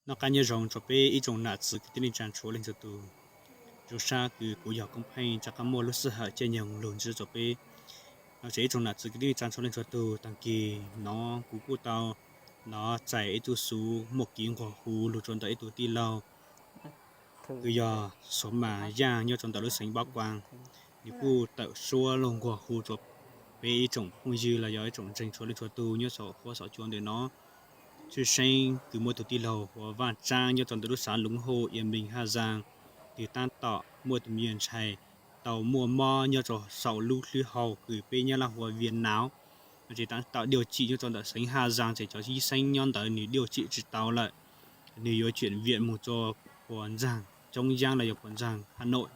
Noj qab nyob zoo rau peb ib tsoom nam txiv kwv tij neej tsa txhua leej txhua tus. Zoo sab kws kuv yog Koob Pheej rov qab muaj lub sij hawm caij nyoog lug ntsib rau peb. No ces ib tsoom nam txwv kwv tij neej tsa txhua leej txhua tug, tag kis no kuv kuj tau no txais ib tug xuv muaj kev nquag hu lug rau ntawm ib tug tij laug kws yog Xov Mas Yaj nyob rau ntawm lub xeev Npab Kuas. Nws kuj tawm suab lug nquag hu rau peb ib tsoom phooj ywg los yog ib tsoom ntseeg txhua leej txhua tug nyob saum huab saum cua ntawm no. Tshwj xeeb kws muaj ib tug tij laug hu ua Vaj Tsaab nyob rau ntawm lub xav Loob Hauj, Ia Mees Haj Zaas, kws tab tom muaj tus me nyuam ntxhais tau muaj mob nyob rau saum lub hlwb hau kws peb Nyab Laj hu ua viêm não. No ces tab tom điều trị nyob rau ntawm xeev Haj Zaas ces cov yib xeeb nyob ntawd nws điều trị tsis tau lawm, nws yuav chuyển viện mus rau puas ntxaag Coob Yaab los yog puas ntxaag Hà Nội.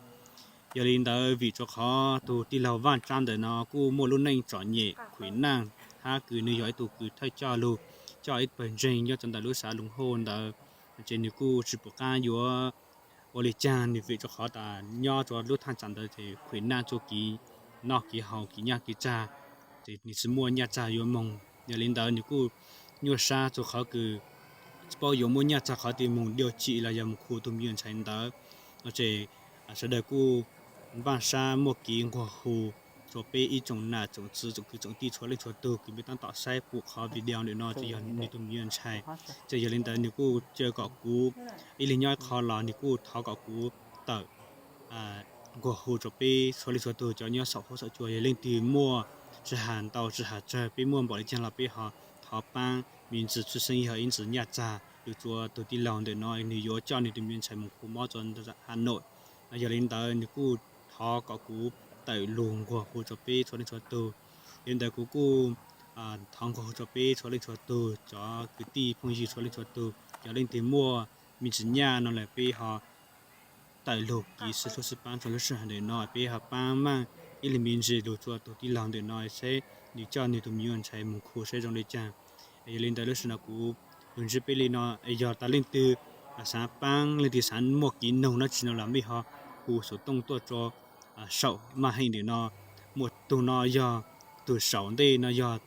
Yog li ntawd vim rau qhov tus tij laug Vaj Tsaab ntawm no kuj muaj lub neej txom nyem khuv naj, hab kws nws yog ib tug kws thawj coj lug coj ib pawg ntseeg nyob rau ntawm lub xav Loob Hauj ntawd, ces nws kuj tsis pum qab yuav ua li caag, nws vim rau qhov tas nyob rau lub thaaj tsam ntawd ces khuv naj txuj kev noj kev haus kev nyaj kev tsag, ces nws tsis muaj nyaj tsag yuav moog. Yog li ntawd nws kuj nyuaj sab rua qhov kws tsis paub yuav muaj nyaj tsag qhov twg moog điều trị los yog moog khu tus me nyuam ntxhais ntawd. No ces sawv daws kuj npaaj sab muaj kev nquag hu rua peb ib tsoom nam tsoom txwv tsoom kwv tsoom tij txhua leej txhua tug kws peb tab tom saib pum qhov video ntawm no ces yog nws tus me nyuam ntxhais. Ces yog li ntawd nws kuj caw kom kuv ib leeg nyob ib qho los nws kuj thov kom kuv tawm nquag hu rua peb txhua leej txhua tug cov nyob saum huab saum cua. Yog leej twg muaj tsis has ntau tsis has tsawg, peb muaj npaum li caag los peb ho thov paab me ntsis tshwj xeeb yog ib ntsis nyaj tsag lug rua tus tij laug ntawm no nws yuav coj nws tus me nyuam ntxhais moog khu mob rua Hà Nội. No yog li ntawd nws kuj thov kom kuv tawm lug nquag hu rua peb txhua leej txhua tug. Yog li ntawd kuv kuj thov nquag hu rua peb txhua leej txhua tug cov kwv tij phooj ywg txhua leej txhua tug, yog leej twg muaj me ntsis nyaj no lawm peb ho tawm lug kiv xwb hlub xwb paab rua lub sij hawm ntawm no, peb ho paab meej ib leeg me ntsis lug rua tus tij laug ntawm no seb nws coj nws tus me nyuam ntxhais moog khu seb zoo li caag. Yog li ntawd lub sij hawm no kuv lug ntsib peb li no, yog tas leej twg xaav paab, leej twg xaav muaj kev noog dlaab tsi no los mej ho hu xuv tooj tuaj rua saum maj heej ntawm no. Muaj tug no yog tug saum ntej no yog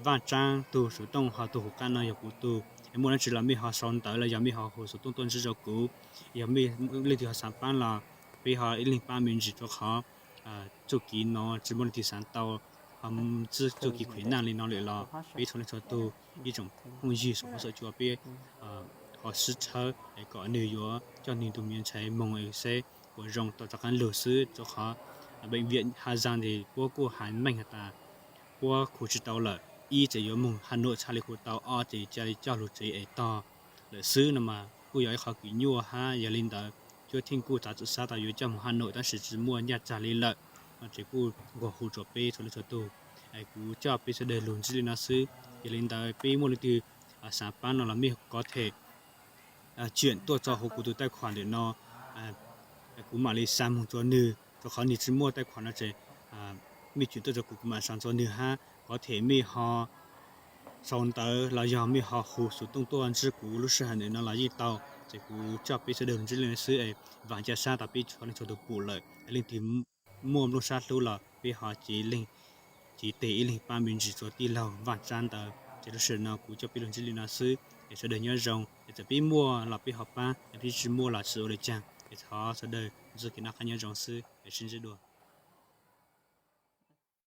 Vaaj Tsaab tug xuv tooj, ho tug huv qaab no yog kuv tug. Muaj dlaab tsi los mej ho sau ntawv los yog mej ho hu xuv tooj tuaj ntsib rua kuv. Yog leej twg ho xaav paab los peb ho ib leeg paab me ntsis rua qhov txuj kev no tsis muaj leej twg xaav tau ho ntsib txuj kev khuv naj li no lawm los peb txhua leej txhua tug ib tsoom phooj ywg saum huab saum cua peb ho sib txhawb kom nwg yuav coj nwg tug me nyuam ntxhais moog seb puas zoo tau rov qaab lug xwb, rua qhov bệnh viện Hà Giang tes puab kuj has meej has tas puab khu tsis tau lawm, ib ces yuav moog Hà Nội txhaj li khu tau, ob ces ca li coj lug tsev es tog lawm xwb no mas kuj yog ib qhov kws nyuaj hab. Yog li ntawd cuab theej kuj txav txim sab tas yuav coj moog Hà Nội tab sis tsis muaj nyaj tsag li lawm, no ces kuj nquag hu rua peb txhua leej txhua tug. Kuv coj peb sawv daws lug ntsib li no xwb. Yog li ntawd peb muaj leej twg xaav paab no los mej có thể chuyển tuaj rua huv kuv tug taij khuam ntawm no, kuv maam li xa moog rua nwg, rua qhov nwg tsis muaj taij khuam no ces mej chuyển tuaj rua kuv, kuv maam xa rua nwg hab có thể mej ho sau ntawv los yog mej ho hu xuv tooj tuaj ntsib kuv lub sij hawm ntawm no los yeej tau. Ces kuv coj peb sawv daws lug ntsib li no xwb es vaam ca sab tas peb txhua leej txhua tug pum lawm, leej twg muaj nplooj sab hlub los peb ho cev leej cev tes ib leeg paab me ntsis rua tij laug Vaaj Tsaab ntawd. Ces lub sij hawm no kuv coj peb lug ntsib li no xwb es sawv daws nyob zoo, es txawm peb muaj los peb ho paab, peb tsis muaj los tsis ua li caag, es thov sawv daws ntsib kev noj qab nyob zoo xwb es sib ntsib dua.